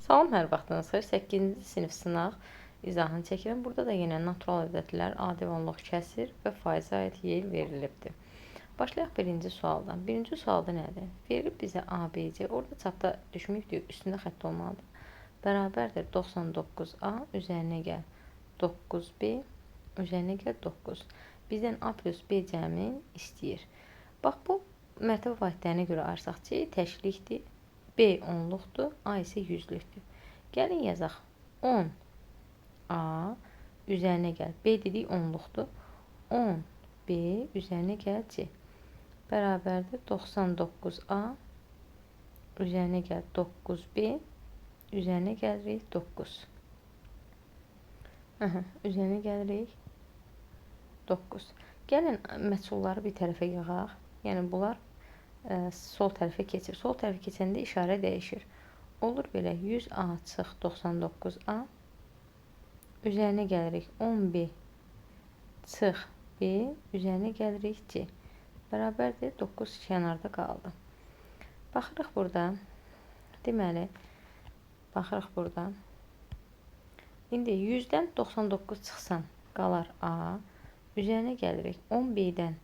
Salam, hər vaxtınız xeyir. 8-ci sinif sınaq izahını çəkirəm. Burada da yenə natural ədədlər, adi onluq kəsir və faizə aid yer verilibdir. Başlayaq birinci sualdan. Birinci sualda nədir? Verilib bizə A, B, C. Orada çapda düşməyibdir, üstündə xətt olmalıdır. Bərabərdir 99A üzərinə gəl 9B üzərinə gəl 9. Bizdən A plus B cəmini istəyir. Bax, bu mərtəbə vahidlərinə görə ayırsaq C təklikdir, B onluqdur, A isə yüzlükdür. Gəlin yazaq 10 A üzərinə gəl. B dedik onluqdur. 10 B üzərinə gəl C. Bərabərdir 99A üzərinə gəl 9B üzərinə gəlirik 9. Aha, üzərinə gəlirik 9. Gəlin məchulları bir tərəfə yığaq. Yəni bunlar sol tərəfə keçir. Sol tərəfə keçəndə işarə dəyişir. Olur belə 100A çıx 99A üzərinə gəlirik 10B çıx B üzərinə gəlirik C. Bərabərdir 9 kənarda qaldı. Baxırıq burada. Deməli, baxırıq burada. İndi 100-dən 99 çıxsan qalar A. Üzərinə gəlirik 10B-dən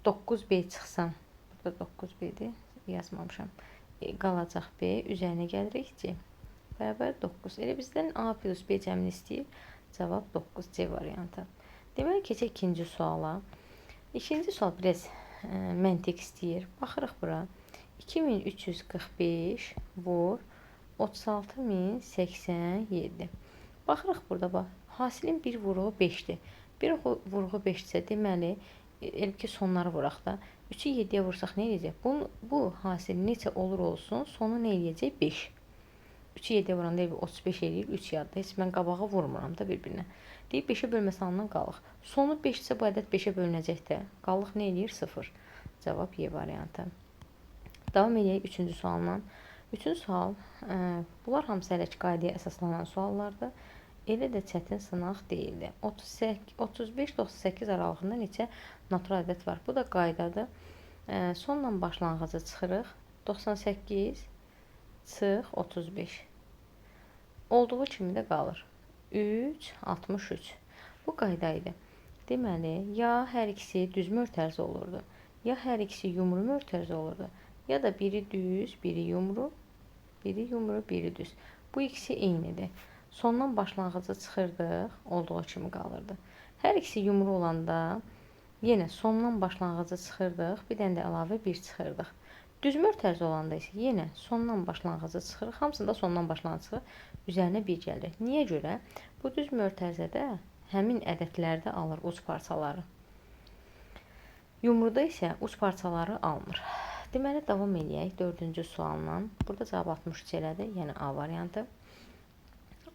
9B çıxsam, burada 9B-dir, yazmamışam. Qalacaq B, üzərinə gəlirik C. Bərabər 9. Elə bizdən A plus B cəmini istəyir. Cavab 9 C variantı. Deməli, keçək ikinci suala. İkinci sual biraz məntiq istəyir. Baxırıq bura. 2345 vur 36087. Baxırıq burada, bax. Hasilin bir vuruğu 5-dir. Bir vuruğu 5-dirsə, deməli, elə ki, sonları vuraq da. 3-ü 7-yə vursaq nə eləyəcək? Bu hasil neçə olur olsun, sonu nə eləyəcək? 5. 3-ü 7-yə vuranda elə 35 eləyir, 3 yadda. Heç mən qabağa vurmuram da bir-birinə. Deyib 5-ə bölməsi alınan qalıq. Sonu 5-dirsə bu ədəd 5-ə bölünəcək də. Qalıq nə eləyir? 0. Cavab Y variantı. Davam eləyək 3-cü sualla. 3-cü sual, bunlar hamısı hələ ki qaydaya əsaslanan suallardır. Elə də çətin sınaq deyildi. 35-98 aralığında neçə natural ədəd var? Bu da qaydadır. Sonla başlanğıcı çıxırıq. 98 çıx 35. Olduğu kimi də qalır. 3, 63. Bu qayda idi. Deməli, ya hər ikisi düz mötərizə olurdu, ya hər ikisi yumru mötərizə olurdu, ya da biri düz, biri yumru, biri yumru, biri düz. Bu ikisi eynidir. Sondan başlanğıcı çıxırdıq, olduğu kimi qalırdı. Hər ikisi yumru olanda yenə sondan başlanğıcı çıxırdıq, bir dənə də əlavə 1 çıxırdıq. Düz mötərizə olanda isə yenə sondan başlanğıcı çıxırıq, hamısında sondan başlanğıcı çıxır, üzərinə 1 gəlir. Niyə görə? Bu düz mötərizədə həmin ədədlərdə alır uc parçaları. Yumruda isə uc parçaları almır. Deməli, davam eləyək 4-cü sualla. Burada cavab 63 elədi, yəni A variantı.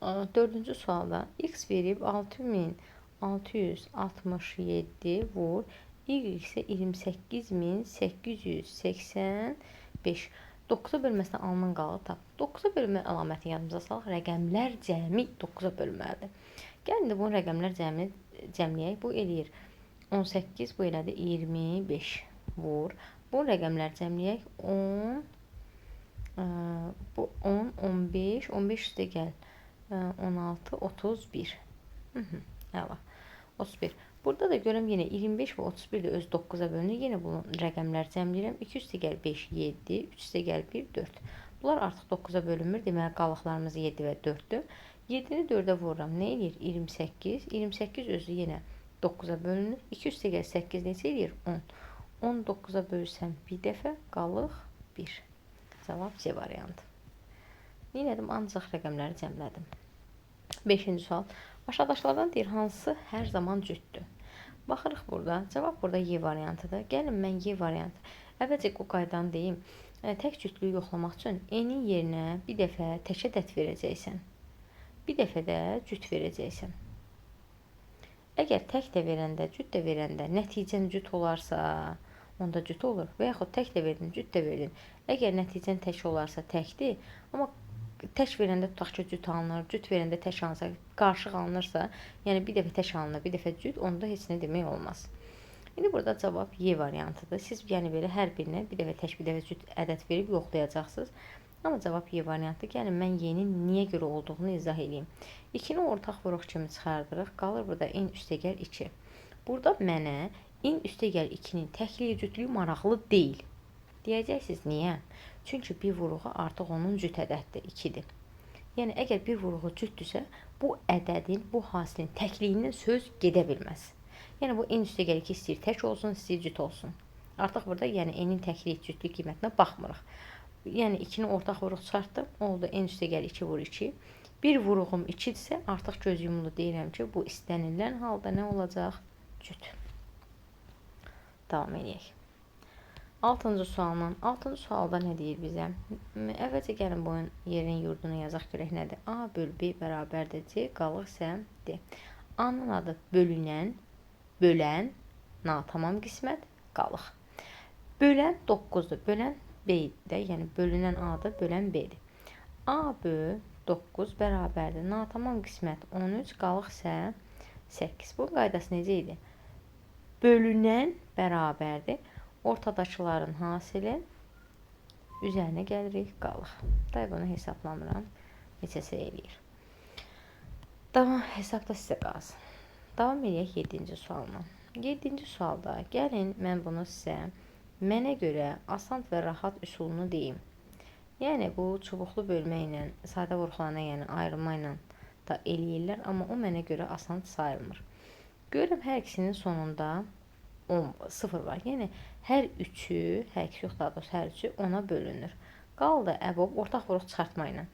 4-cü sualda x verib 6667 vur, y isə 28885. 9-a bölməsinə alınan qalığı tap. 9-a bölmə əlamətini yadımıza salaq. Rəqəmlər cəmi 9-a bölməlidir. Gəlin də bunun rəqəmlər cəmini cəmləyək. Bu eləyir 18, bu elədi 25 vur. Bunun rəqəmlər cəmləyək. 10, bu 10, 15, 15 üstə gəl. 16, 31. Əla. 31. Burada da görəm yenə 25 və 31 də öz 9-a bölünür. Yenə bunun rəqəmlər cəmləyirəm. 2 üstə gəl 5, 7, 3 üstə gəl 1, 4. Bunlar artıq 9-a bölünmür. Deməli, qalıqlarımız 7 və 4-dür. 7-ni 4-ə vururam. Nə eləyir? 28. 28 özü yenə 9-a bölünür. 2 üstə gəl 8 neçə eləyir? 10. 19-a bölsəm bir dəfə qalıq 1. Cavab C variantı. Nə elədim? Ancaq rəqəmləri cəmlədim. 5-ci sual. Aşağıdakılardan deyir, hansı hər zaman cütdür? Baxırıq burada. Cavab burada Y variantıdır. Gəlin mən Y variantı. Əvvəlcə bu qaydanı deyim. Tək cütlüyü yoxlamaq üçün N-in yerinə bir dəfə tək ədəd verəcəksən. Bir dəfə də cüt verəcəksən. Əgər tək də verəndə, cüt də verəndə nəticən cüt olarsa, onda cüt olur. Və yaxud tək də verdin, cüt də verdin. Əgər nəticən tək olarsa təkdir, amma tək verəndə tutaq ki, cüt alınır, cüt verəndə tək alınsa, qarışıq alınırsa, yəni bir dəfə tək alınır, bir dəfə cüt, onda heç nə demək olmaz. İndi burada cavab Y variantıdır. Siz yəni belə hər birinə bir dəfə tək, bir dəfə cüt ədəd verib yoxlayacaqsınız. Amma cavab Y variantı. Gəlin, mən Y-nin niyə görə olduğunu izah edeyim. 2-ni ortaq vuruq kimi çıxardırıq. Qalır burada n üstəgəl 2. Burada mənə n üstəgəl 2-nin təkliyi, cütlüyü maraqlı deyil. Deyəcəksiniz, niyə? Çünki bir vuruğu artıq onun cüt ədəddir, 2-dir. Yəni, əgər bir vuruğu cütdürsə, bu ədədin, bu hasilin təkliyindən söz gedə bilməz. Yəni, bu n üstəgəl 2 istəyir tək olsun, istəyir cüt olsun. Artıq burada, yəni, n-in təklik, cütlük qiymətinə baxmırıq. Yəni, 2-ni ortaq vuruq çıxartdım, oldu n üstəgəl 2 vur 2. Bir vuruğum 2-dirsə, artıq göz yumulu deyirəm ki, bu istənilən halda nə olacaq? Cüt. Davam eləyək. 6-cı sualla. 6-cı sualda nə deyir bizə? Əvvəlcə gəlin bunun yerin yurdunu yazaq görək nədir? A böl B bərabərdir C, qalıq isə D. A-nın adı bölünən, bölən, natamam qismət, qalıq. Bölən 9-dur. Bölən B-dir, yəni bölünən A-dır, bölən B-dir. A böl 9 bərabərdir. Natamam qismət 13, qalıq isə 8. Bunun qaydası necə idi? Bölünən bərabərdir. Ortadakıların hasili üzərinə gəlirik, qalıq. Day bunu hesablamıram. Neçəsə eləyir. Davam, hesabda sizə qalsın. Davam eləyək 7-ci sualla. 7-ci sualda gəlin mən bunu sizə mənə görə asan və rahat üsulunu deyim. Yəni bu çubuqlu bölmə ilə, sadə vuruqlarına, yəni ayrılma ilə da eləyirlər, amma o mənə görə asan sayılmır. Görürəm hər ikisinin sonunda 10, 0 var. Yəni hər üçü, hər ikisi yox, daha doğrusu hər üçü 10-a bölünür. Qaldı əbob ortaq vuruq çıxartma ilə.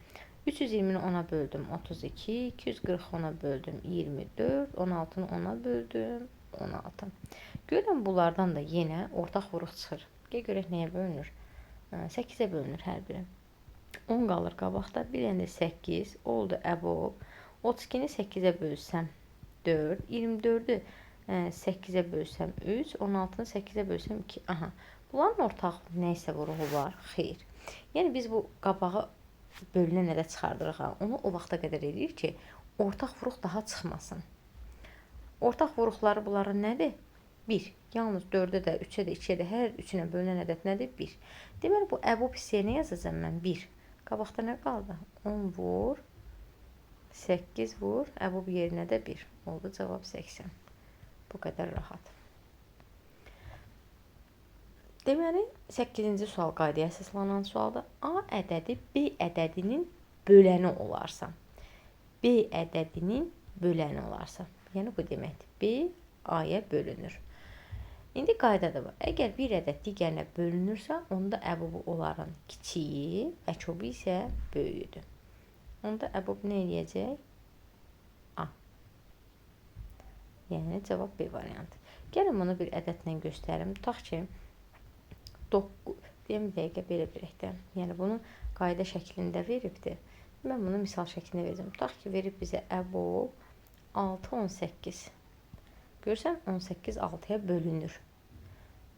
320-ni 10-a böldüm 32, 240-ı 10-a böldüm 24, 16-nı 10-a böldüm 16. Görürəm bunlardan da yenə ortaq vuruq çıxır. Gəl görək nəyə bölünür? 8-ə bölünür hər biri. 10 qalır qabaqda, bir dənə də 8 oldu əbob. 32-ni 8-ə bölsəm 4, 24-ü 8-ə bölsəm 3, 16-nı 8-ə bölsəm 2. Aha, bunların ortaq nəyisə vuruğu var? Xeyr. Yəni biz bu qabağı bölünən ədəd çıxardırıq. Onu o vaxta qədər edirik ki, ortaq vuruq daha çıxmasın. Ortaq vuruqları bunların nədir? 1. Yalnız 4-ə də, 3-ə də, 2-yə də, hər üçünə bölünən ədəd nədir? 1. Deməli, bu əbob hissəyə nə yazacağam mən? 1. Qabaqda nə qaldı? 10 vur, 8 vur, əbob yerinə də 1. Oldu cavab 80. Bu qədər rahat. Deməli, 8-ci sual qaydaya əsaslanan sualdır. A ədədi B ədədinin böləni olarsa. B ədədinin böləni olarsa. Yəni, bu deməkdir. B A-ya bölünür. İndi qayda da var. Əgər bir ədəd digərinə bölünürsə, onda əbobu onların kiçiyi, əkobu isə böyüyüdür. Onda əbob nə eləyəcək? A. Yəni, cavab B variantı. Gəlin bunu bir ədədlə göstərim. Tutaq ki, 9, deyəm bir dəqiqə belə verək də. Yəni, bunu qayda şəklində veribdir. Mən bunu misal şəklində verəcəm. Tutaq ki, verib bizə əbob 6, 18. Görürsən, 18 6-ya bölünür.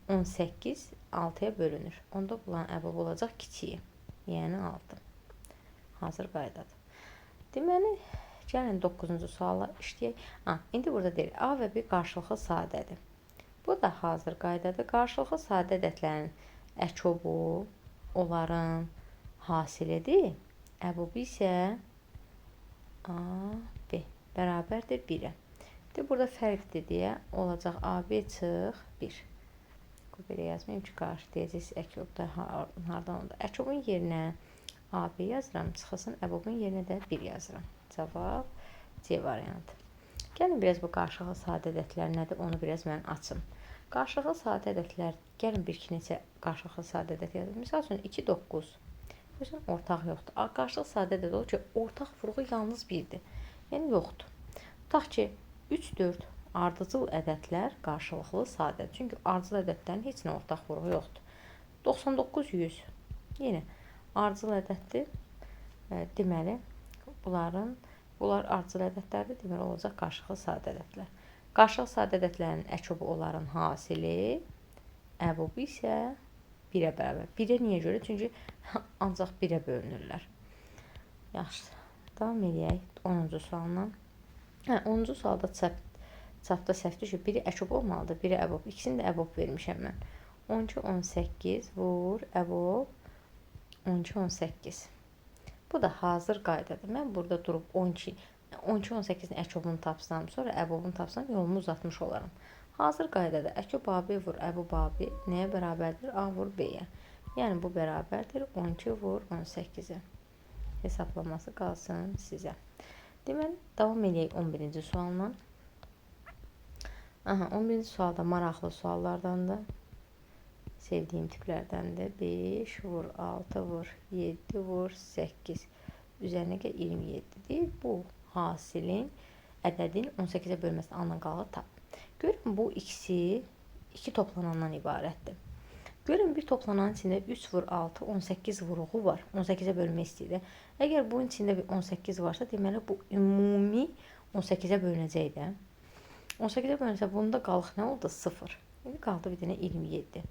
18 6-ya bölünür. Onda bunların əbob olacaq kiçiyi. Yəni 6. Hazır qaydadır. Deməli, gəlin 9-cu suala işləyək. İndi burada deyir, A və B qarşılıqlı sadədir. Bu da hazır qaydadır. Qarşılıqlı sadə ədədlərin əkobu onların hasilidir. Əbobu isə A, B bərabərdir 1-ə. De, burada fərqdir deyə olacaq AB çıx 1. Bu belə yazmayayım ki, qarşı deyəcəksiniz əkobda hardan oldu. Əkobun yerinə AB yazıram, çıxılsın, əbobun yerinə də 1 yazıram. Cavab C variantı. Gəlin biraz bu qarşılıqlı sadə ədədlər nədir, onu biraz mən açım. Qarşılıqlı sadə ədədlər, gəlin bir iki neçə qarşılıqlı sadə ədəd yazım. Misal üçün 2, 9. Görürsən, ortaq yoxdur. Qarşılıqlı sadə ədəd olur ki, ortaq vuruğu yalnız 1-dir. Yəni yoxdur. Tutaq ki, 3, 4 ardıcıl ədədlər qarşılıqlı sadədir. Çünki ardıcıl ədədlərin heç nə ortaq vuruğu yoxdur. 99, 100. Yenə ardıcıl ədəddir. Deməli, bunlar ardıcıl ədədlərdir. Deməli, olacaq qarşılıqlı sadə ədədlər. Qarşılıqlı sadə ədədlərin əkobu onların hasili, əbobu isə 1-ə bərabər. 1-ə niyə görə? Çünki ancaq 1-ə bölünürlər. Yaxşı, davam eləyək 10-cu sualla. 10-cu sualda çapda səhv düşüb. Biri əkob olmalıdır, biri əbob. İkisini də əbob vermişəm mən. 12, 18 vur, əbob 12, 18. Bu da hazır qaydadır. Mən burada durub 12, 18-in əkobunu tapsam, sonra əbobunu tapsam, yolumu uzatmış olaram. Hazır qaydada əkob AB vur əbob AB nəyə bərabərdir? A vur B-yə. Yəni bu bərabərdir 12 vur 18-ə. Hesablaması qalsın sizə. Deməli, davam eləyək 11-ci sualla. Aha, 11-ci sual da maraqlı suallardandır. Sevdiyim tiplərdəndir. 5 vur 6 vur 7 vur 8. Üzərinə gəl 27-dir. Bu hasilin ədədin 18-ə bölməsini alınan qalığı tap. Görün, bu ikisi 2 toplanandan ibarətdir. Görün, bir toplananın içində 3 vur 6, 18 vuruğu var. 18-ə bölmək istəyir. Əgər bunun içində bir 18 varsa, deməli bu ümumi 18-ə bölünəcək də. 18-ə bölünsə, bunda qalıq nə oldu? 0. İndi qaldı bir dənə 27.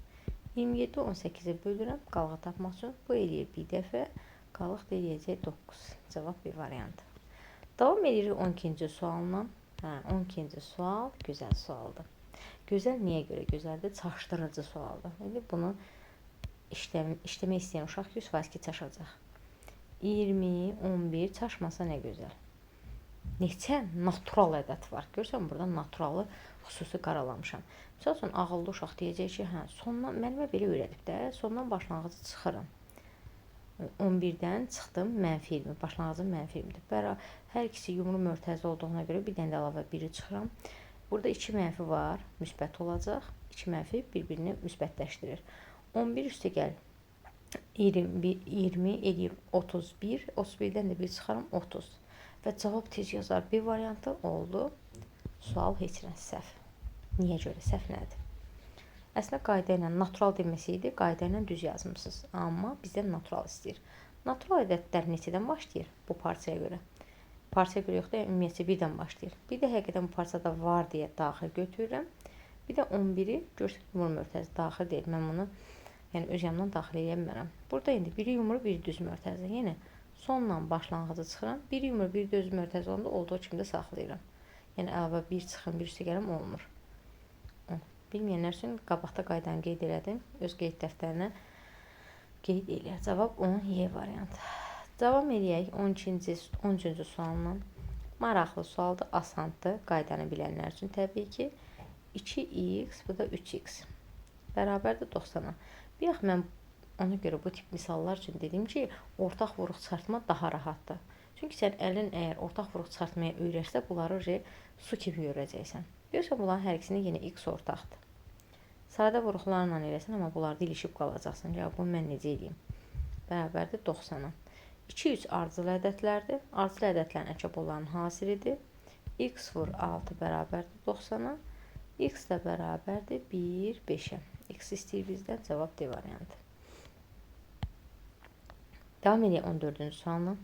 27 18-ə bölürəm qalığı tapmaq üçün. Bu eləyir bir dəfə. Qalıq da eləyəcək 9. Cavab bir variant. Davam edirik 12-ci sualla. Hə, 12-ci sual gözəl sualdır. Gözəl niyə görə gözəldir? Çaşdırıcı sualdır. İndi bunu işləmək istəyən uşaq 100% ki çaşacaq. 20, 11 çaşmasa nə gözəl. Neçə natural ədəd var. Görürsən, burada naturalı xüsusi qaralamışam. Misal üçün, ağıllı uşaq deyəcək ki, hə, sondan, müəllimə belə öyrədib də, sondan başlanğıcı çıxıram. 11-dən çıxdım, mənfi 20, başlanğıcım mənfi 20-dir. Hər ikisi yumru mörtəzi olduğuna görə bir dənə də əlavə 1-i çıxıram. Burada 2 mənfi var, müsbət olacaq. 2 mənfi bir-birini müsbətləşdirir. 11 üstə gəl 20 eləyir 31. 31-dən də 1 çıxarım 30. Və cavab tez yazar. Bir variantı oldu. Sual heç nə səhv. Niyə görə? Səhv nədir? Əslində qayda ilə natural deməsi idi, qayda ilə düz yazmısınız. Amma bizdən natural istəyir. Natural ədədlər neçədən başlayır bu parçaya görə? Parçaya görə yox da, ümumiyyətcə birdən başlayır. Bir də həqiqətən bu parçada var deyə daxil götürürəm. Bir də 11-i görürsən yumru mörtəzi daxil deyil. Mən bunu yəni öz yanımdan daxil eləyə bilmərəm. Burada indi biri yumru, biri düz mörtəzi. Yenə sonla başlanğıcı çıxıram. Biri yumru, biri düz mörtəzi olanda olduğu kimi də saxlayıram. Yəni əlavə 1 çıxım, 1 üstə gələm olmur. Bilməyənlər üçün qabaqda qaydanı qeyd elədim. Öz qeyd dəftərinə qeyd eləyək. Cavab 10 Y variantı. Davam eləyək 13-cü sualla. Maraqlı sualdır, asandır. Qaydanı bilənlər üçün təbii ki. 2x, bu da 3x. Bərabərdir 90-a. Bayaq mən ona görə bu tip misallar üçün dedim ki, ortaq vuruq çıxartma daha rahatdır. Çünki sən əlin əgər ortaq vuruq çıxartmaya öyrəşsə, bunları su kimi görəcəksən. Görürsən, bunların hər ikisinin yenə x ortaqdır. Sadə vuruqlarla eləsən, amma bunlarda ilişib qalacaqsan. Ya, bunu mən necə eləyim? Bərabərdir 90-a. 2, 3 ardıcıl ədədlərdir. Ardıcıl ədədlərin əkab onların hasilidir. X vur 6 bərabərdir 90-a. X də bərabərdir 1, 5-ə. X istəyir bizdən, cavab D variantı. Davam edək 14-cü sualla.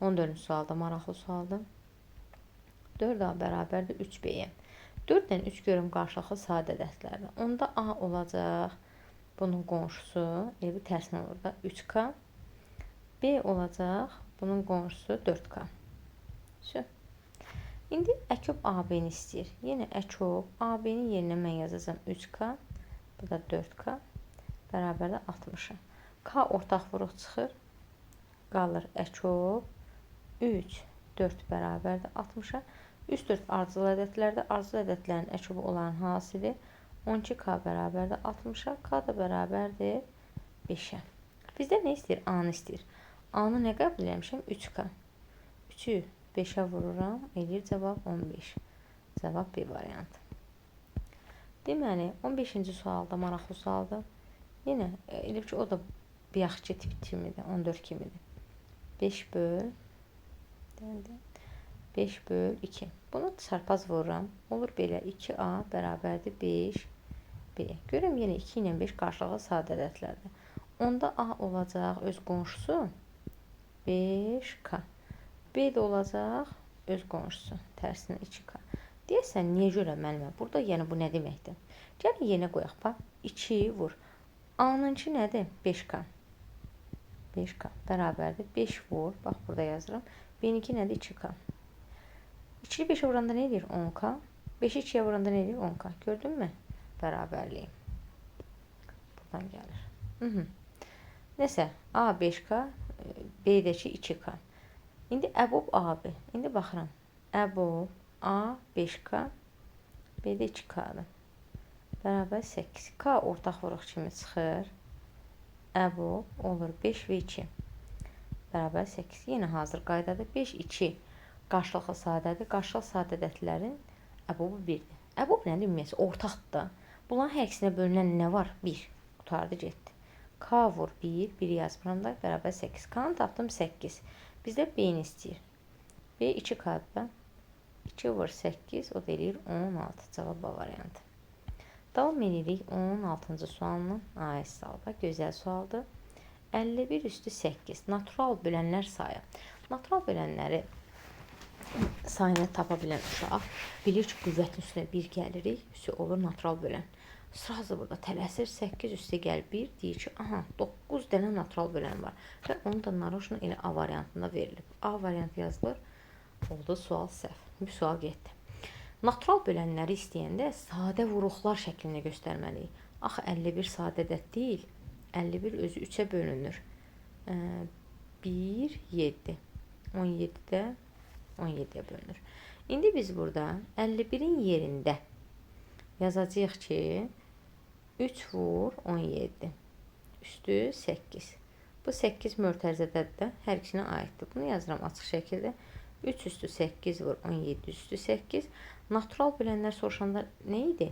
14-cü sual da maraqlı sualdır. 4A bərabərdir 3B-yə. 4 ilə 3 görüm qarşılıqlı sadə ədədlərdir. Onda A olacaq bunun qonşusu, elə bir tərsinə olur da 3K. B olacaq bunun qonşusu 4K. Şu. İndi əkob AB-ni istəyir. Yenə əkob AB-nin yerinə mən yazacağam 3K, bu da 4K bərabərdir 60-a. K ortaq vuruq çıxır. Qalır əkob 3, 4 bərabərdir 60-a. 3, 4 ardıcıl ədədlərdir. Ardıcıl ədədlərin əkobu onların hasili 12K bərabərdir 60-a. K da bərabərdir 5-ə. Bizdə nə istəyir? A-nı istəyir. A-nı nə qəbul eləmişəm? 3K. 3-ü 5-ə vururam. Eləyir cavab 15. Cavab B variantı. Deməli, 15-ci sualda maraqlı sualdır. Yenə, elə ki, o da bayaqki tip kimidir, 14 kimidir. 5 böl 5 böl 2. Bunu çarpaz vururam. Olur belə 2A bərabərdir 5B. Görüm yenə 2 ilə 5 qarşılıqlı sadə ədədlərdir. Onda A olacaq öz qonşusu 5K. B də olacaq öz qonşusu. Tərsinə 2K. Deyəsən, niyə görə müəllimə? Burada yəni bu nə deməkdir? Gəlin yerinə qoyaq. Bax, 2 vur. A-nınki nədir? 5K. 5K bərabərdir. 5 vur. Bax, burada yazıram. B-ninki nədir? 2K. 2-ni 5-ə vuranda nə edir? 10K. 5-i 2-yə vuranda nə edir? 10K. Gördünmü? Bərabərliyi. Buradan gəlir. Nəsə, A 5K, B-dəki 2K. İndi əbob AB. İndi baxıram. Əbob A 5K, B-də 2K-dır. Bərabər 8. K ortaq vuruq kimi çıxır. Əbob olur 5 və 2. Bərabər 8. Yenə hazır qaydadır. 5, 2 qarşılıqlı sadədir. Qarşılıqlı sadə ədədlərin əbobu 1-dir. Əbob nədir ümumiyyətcə? Ortaqdır da. Bunların hər ikisinə bölünən nə var? 1. Qurtardı, getdi. K vur 1, 1-i yazmıram da, bərabər 8. K-nı tapdım 8. Bizdə B-ni istəyir. B 2K-dır da. 2 vur 8, o da eləyir 16. Cavab A variantı. Davam edirik 16-cı sualına. AS sualda. Gözəl sualdır. 51 üstü 8. Natural bölənlər sayı. Natural bölənləri sayını tapa bilən uşaq bilir ki, qüvvətin üstünə 1 gəlirik, üstü olur natural bölən. Sırası burada tələsir, 8 üstə gəl 1, deyir ki, aha, 9 dənə natural bölən var. Və onu da naroşla elə A variantında verilib. A variantı yazılır, oldu sual səhv. Bir sual getdi. Natural bölənləri istəyəndə sadə vuruqlar şəklində göstərməliyik. Axı 51 sadə ədəd deyil, 51 özü 3-ə bölünür. 1, 7, 17 də 17-yə bölünür. İndi biz burada 51-in yerində yazacağıq ki, 3 vur 17, üstü 8. Bu 8 mötərizədədir də, hər ikisinə aiddir. Bunu yazıram açıq şəkildə. 3 üstü 8 vur 17 üstü 8. Natural bölənlər soruşanda nə idi?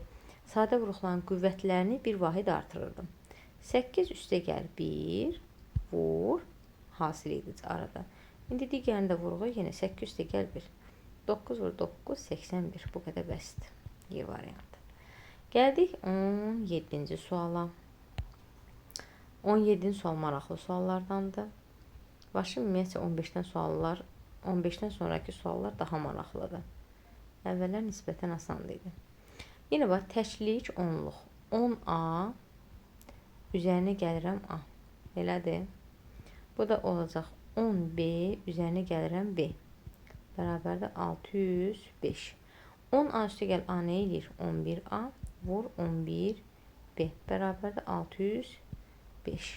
Sadə vuruqların qüvvətlərini bir vahid artırırdım. 8 üstə gəl 1 vur, hasil edici arada. İndi digərini də vuruğu yenə 8 üstə gəl 1. 9 vur 9, 81. Bu qədər bəsdir. Y variantı. Gəldik 17-ci suala. 17-ci sual maraqlı suallardandır. Başı ümumiyyətcə 15-dən suallar, 15-dən sonraki suallar daha maraqlıdır. Əvvəllər nisbətən asan idi. Yenə bax, təklik onluq. 10A üzərinə gəlirəm A. Elədir. Bu da olacaq 10B üzərinə gəlirəm B. Bərabərdir 605. 10A üstə gəl A nə eləyir? 11A vur 11B. Bərabərdir 605.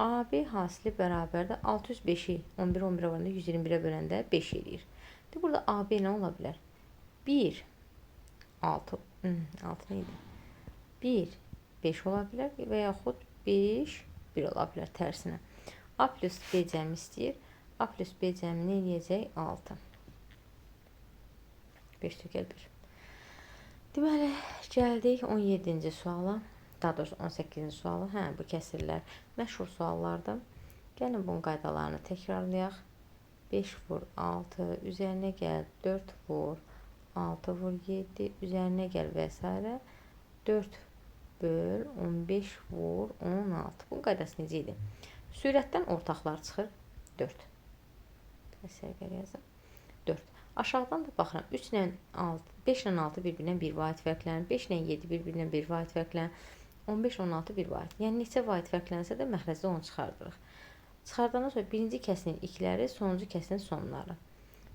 AB hasili bərabərdir 605-i 11 11-ə vuranda 121-ə böləndə 5 eləyir. Burada AB nə ola bilər? 1, 6, 6 nə idi? 1, 5 ola bilər və yaxud 5, 1 ola bilər tərsinə. A plus B cəmi istəyir. A plus B cəmi nə eləyəcək? 6. 5 tükəl 1. Deməli, gəldik 17-ci suala. Daha doğrusu 18-ci suala. Hə, bu kəsirlər məşhur suallardır. Gəlin bunun qaydalarını təkrarlayaq. 5 vur 6, üzərinə gəl 4 vur 6 vur 7, üzərinə gəl və s. 4 böl 15 vur 16. Bunun qaydası necə idi? Sürətdən ortaqlar çıxır 4. Səbəb yazım. 4. Aşağıdan da baxıram. 3 ilə 6, 5 ilə 6 bir-birindən 1 vahid fərqlənir. 5 ilə 7 bir-birindən 1 vahid fərqlənir. 15, 16 1 vahid. Yəni neçə vahid fərqlənsə də məxrəcdə 10 çıxardırıq. Çıxardandan sonra birinci kəsinin ilkləri, sonuncu kəsinin sonları.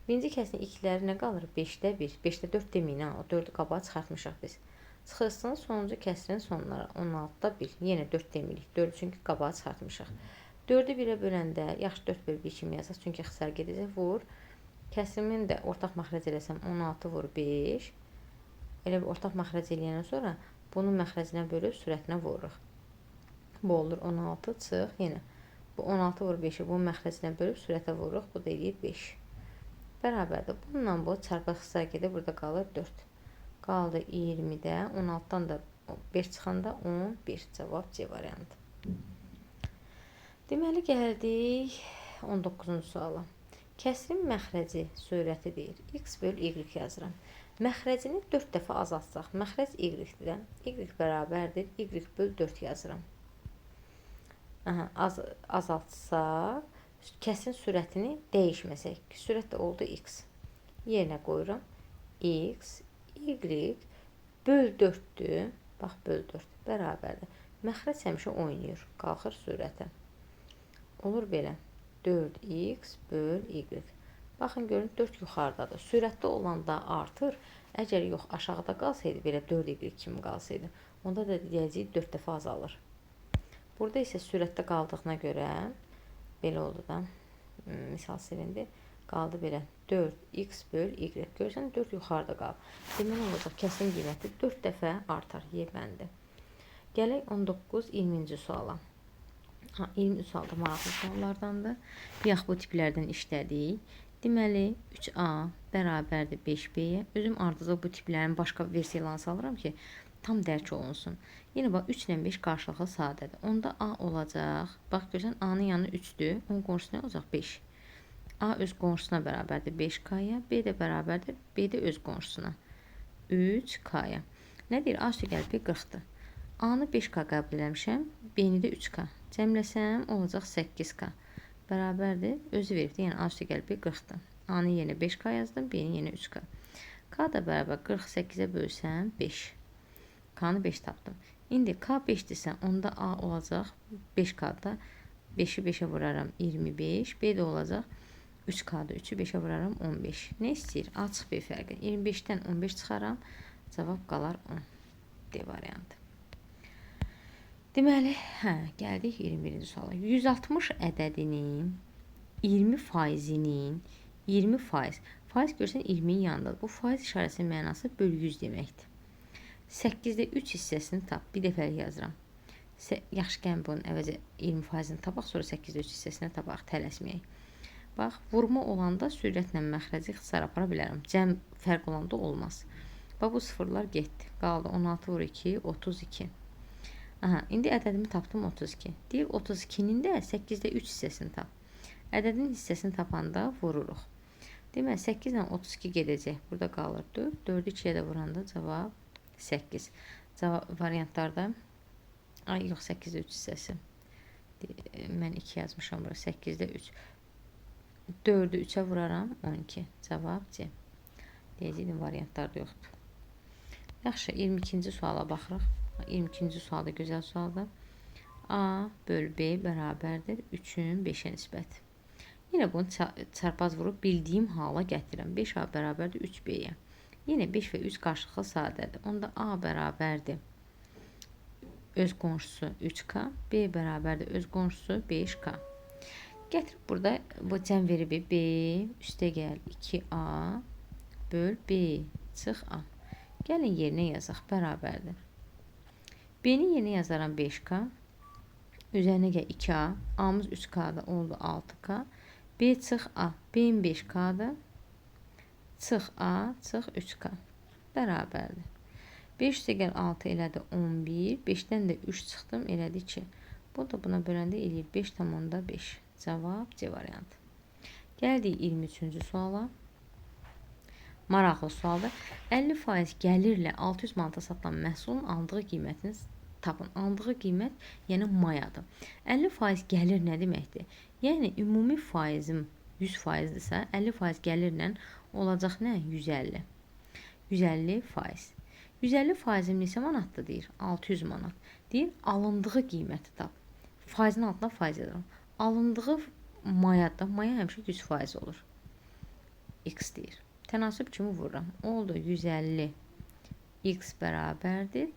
Birinci kəsinin ilkləri nə qalır? 5-də 1, 5-də 4 deməyin, ha, o 4-ü qabağa çıxartmışıq biz. Çıxılsın sonuncu kəsinin sonları 16-da 1. Yenə 4 demirik. 4 çünki qabağa çıxartmışıq. 4-ü 1-ə böləndə, yaxşı 4 böl 1 kimi yazaq, çünki ixtisar gedəcək. Vur. Kəsimin də ortaq məxrəc eləsəm 16 vur 5. Elə bir ortaq məxrəc eləyəndən sonra bunun məxrəcinə bölüb sürətinə vururuq. Bu olur 16 çıx yenə. Bu 16 vur 5-i bunun məxrəcinə bölüb sürətə vururuq. Bu da eləyir 5. Bərabərdir. Bununla bu çarpı ixtisar gedir. Burada qalır 4. Qaldı 20-də. 16-dan da 5 çıxanda 11. Cavab C variantı. Deməli, gəldik 19-cu suala. Kəsrin məxrəci sürəti deyir. X böl Y yazıram. Məxrəcini 4 dəfə azaltsaq, məxrəc Y-dir də. Y bərabərdir. Y böl 4 yazıram. Aha, azaltsaq, kəsrin sürətini dəyişməsək, sürət də oldu X. Yerinə qoyuram. X, Y böl 4-dür. Bax, böl 4 bərabərdir. Məxrəc həmişə oynayır, qalxır sürətə. Olur belə. 4x böl y. Baxın, görün, 4 yuxarıdadır. Sürətdə olanda artır. Əgər yox, aşağıda qalsaydı, belə 4y kimi qalsaydı, onda da deyəcəyik 4 dəfə azalır. Burada isə sürətdə qaldığına görə belə oldu da. Misal silindi. Qaldı belə 4x böl y. Görürsən 4 yuxarıda qalıb. Deməli olacaq kəsim qiyməti 4 dəfə artar. Y bəndi. Gələk 19 20-ci suala. 20 sual da maraqlı suallardandır. Bayaq bu tiplərdən işlədik. Deməli 3A bərabərdir 5B-yə. Özüm ardıcıl bu tiplərin başqa versiyalarını salıram ki, tam dərk olunsun. Yenə bax 3 ilə 5 qarşılıqlı sadədir. Onda A olacaq. Bax görürsən A-nın yanı 3-dür. Onun qonşusu nə olacaq? 5. A öz qonşusuna bərabərdir 5K-ya. B də bərabərdir B də öz qonşusuna 3K-ya. Nə deyir? A üstə gəlib B 40-dır. A-nı 5K qəbul eləmişəm. B-ni də 3K. Cəmləsəm olacaq 8K. Bərabərdir. Özü veribdir. Yəni A üstə gəlib B 40-dır. A-nın yerinə 5K yazdım. B-nin yerinə 3K. K da bərabər 48-ə bölsəm 5. K-nı 5 tapdım. İndi K 5-dirsə, onda A olacaq 5K-da. 5-i 5-ə vuraram 25. B də olacaq 3K-da. 3-ü 5-ə vuraram 15. Nə istəyir? A çıx B fərqi. 25-dən 15 çıxaram. Cavab qalar 10. D variantı. Deməli, gəldik 21-ci suala. 160 ədədinin 20%-inin 20%. Faiz görsən 20-nin yanındadır. Bu faiz işarəsinin mənası böl 100 deməkdir. 8-də 3 hissəsini tap. Bir dəfəlik yazıram. Yaxşı, gəlin bunun əvəzə 20%-ni tapaq, sonra 8-də 3 hissəsini tapaq, tələsməyək. Bax, vurma olanda sürətlə məxrəci ixtisar apara bilərəm. Cəm fərq olanda olmaz. Bax, bu sıfırlar getdi. Qaldı 16 vur 2, 32. Aha, indi ədədimi tapdım 32. Deyir, 32-nin də 8-də 3 hissəsini tap. Ədədin hissəsini tapanda vururuq. Deməli, 8 ilə 32 gedəcək. Burada qalır 4. 4-ü 2-yə də vuranda cavab 8. Cavab variantlarda, ay yox, 8-də 3 hissəsi. Mən 2 yazmışam bura. 8-də 3. 4-ü 3-ə vuraram 12. Cavab C. Deyəcəkdim, variantlarda yoxdur. Yaxşı, 22-ci suala baxırıq. 22-ci sual da gözəl sualdır. A böl B bərabərdir 3-ün 5-ə nisbəti. Yenə bunu çarpaz vurub bildiyim hala gətirirəm. 5A bərabərdir 3B-yə. Yenə 5 və 3 qarşılıqlı sadədir. Onda A bərabərdir öz qonşusu 3K, B bərabərdir öz qonşusu 5K. Gətirib burada bu cəm verib B üstə gəl 2A böl B çıx A. Gəlin yerinə yazaq, bərabərdir. B-nin yerinə yazaram 5K. Üzərinə gəl 2A. A-mız 3K-da oldu 6K. B çıx A. B-in 5K-dır. Çıx A, çıx 3K. Bərabərdir. 5 üstə gəl 6 elədi 11. 5-dən də 3 çıxdım, elədi 2. Bu da buna böləndə eləyir 5,5. Cavab C variantı. Gəldik 23-cü suala. Maraqlı sualdır. 50% gəlirlə 600 manata satılan məhsulun aldığı qiymətini tapın. Aldığı qiymət, yəni mayadır. 50% gəlir nə deməkdir? Yəni ümumi faizim 100%dirsə, 50% gəlirlə olacaq nə? 150. 150%. 150%-im neçə manatdır deyir? 600 manat. Deyir, alındığı qiyməti tap. Faizin altına faiz yazıram. Alındığı mayada, maya həmişə 100% olur. X deyir. Tənasüb kimi vururam. Oldu 150 X bərabərdir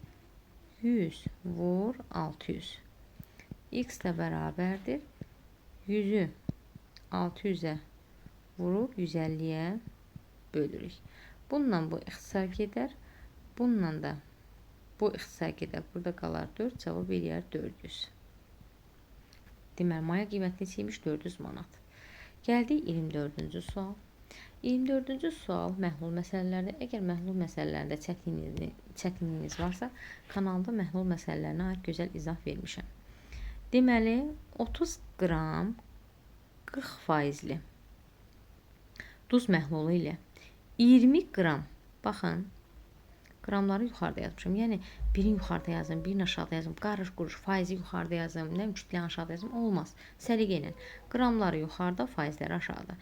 100 vur 600. X də bərabərdir 100-ü 600-ə vurub 150-yə bölürük. Bununla bu ixtisar gedər. Bununla da bu ixtisar gedər. Burada qalar 4, cavab eləyər 400. Deməli, maya qiyməti neçə imiş? 400 manat. Gəldik 24-cü sual. 24-cü sual məhlul məsələlərdə. Əgər məhlul məsələlərində çətinliyiniz varsa, kanalda məhlul məsələlərinə aid gözəl izah vermişəm. Deməli, 30 qram 40 faizli duz məhlulu ilə 20 qram, baxın, qramları yuxarıda yazmışam. Yəni, birini yuxarıda yazım, birini aşağıda yazım, qarış quruş, faizi yuxarıda yazım, nə kütləni aşağıda yazım, olmaz. Səliqə ilə. Qramları yuxarıda, faizləri aşağıda.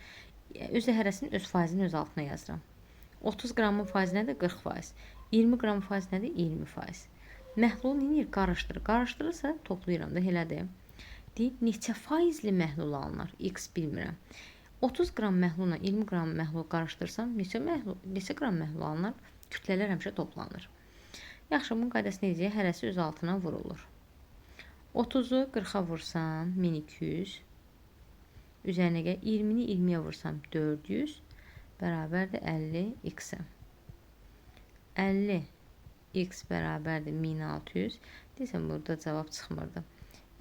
Özü hərəsinin öz faizini öz altına yazıram. 30 qramın faizi nədir? 40%. 20 qramın faizi nədir? 20%. Məhlul neyir? Qarışdırır. Qarışdırırsa toplayıram da, elədir. Deyir, neçə faizli məhlul alınır? X bilmirəm. 30 qram məhlulla 20 qram məhlul qarışdırsam, neçə qram məhlul alınır? Kütlələr həmişə toplanır. Yaxşı, bunun qaydası necə? Hərəsi öz altına vurulur. 30-u 40-a vursam 1200. Üzərinə gəl 20-ni 20-yə vursam 400 bərabərdir 50x-ə. 50x bərabərdir 1600. Deyəsən burada cavab çıxmırdı.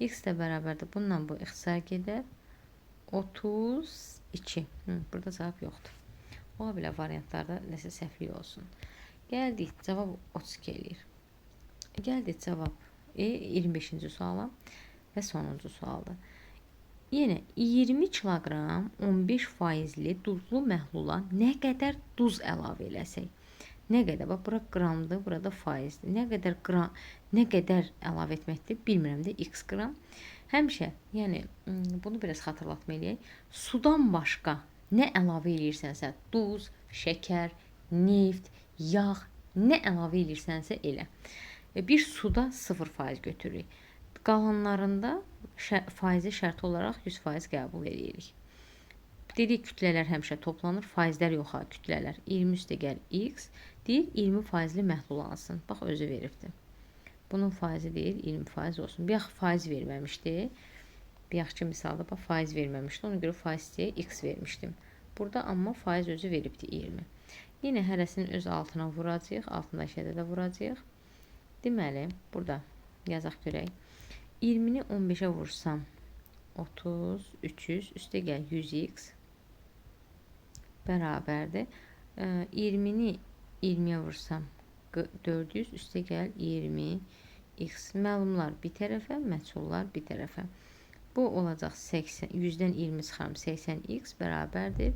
X də bərabərdir. Bununla bu ixtisar gedər. 32. Burada cavab yoxdur. Ola bilər variantlarda nəsə səhvlik olsun. Gəldik, cavab 32 eləyir. Gəldik cavab 25-ci suala və sonuncu sualdır. Yenə 20 kiloqram 15 faizli duzlu məhlula nə qədər duz əlavə eləsək? Nə qədər? Bax, bura qramdır, burada faizdir. Nə qədər qram, nə qədər əlavə etməkdir, bilmirəm də, x qram. Həmişə, yəni bunu biraz xatırlatma eləyək. Sudan başqa nə əlavə eləyirsənsə, duz, şəkər, neft, yağ, nə əlavə eləyirsənsə elə. Bir suda 0% götürürük. Qalanlarında faizi şərti olaraq 100% qəbul edirik. Dedik, kütlələr həmişə toplanır, faizlər yox ha, kütlələr. 20 üstə gəl x, deyir 20 faizli məhlul alsın. Bax, özü veribdir. Bunun faizi deyir 20% olsun. Bir faiz verməmişdi. Bir yaxşı misalda bax, faiz verməmişdi. Ona görə faiz deyə x vermişdim. Burada amma faiz özü veribdir 20. Yenə hərəsinin öz altına vuracağıq. Altındakı ədədə vuracağıq. Deməli, burada yazaq görək. 20-ni 15-ə vursam 30, 300, üstə gəl 100x bərabərdir. 20-ni 20-yə vursam 400, üstə gəl 20x. Məlumlar bir tərəfə, məchullar bir tərəfə. Bu olacaq 80, 100-dən 20 çıxaram, 80x bərabərdir.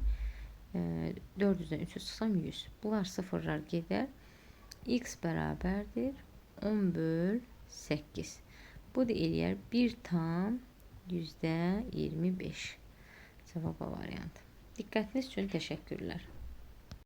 400-dən 300 çıxsam 100. Bunlar sıfırlar gedər. X bərabərdir 10 böl 8. Bu da eləyər 1,25. Cavab A variantı. Diqqətiniz üçün təşəkkürlər.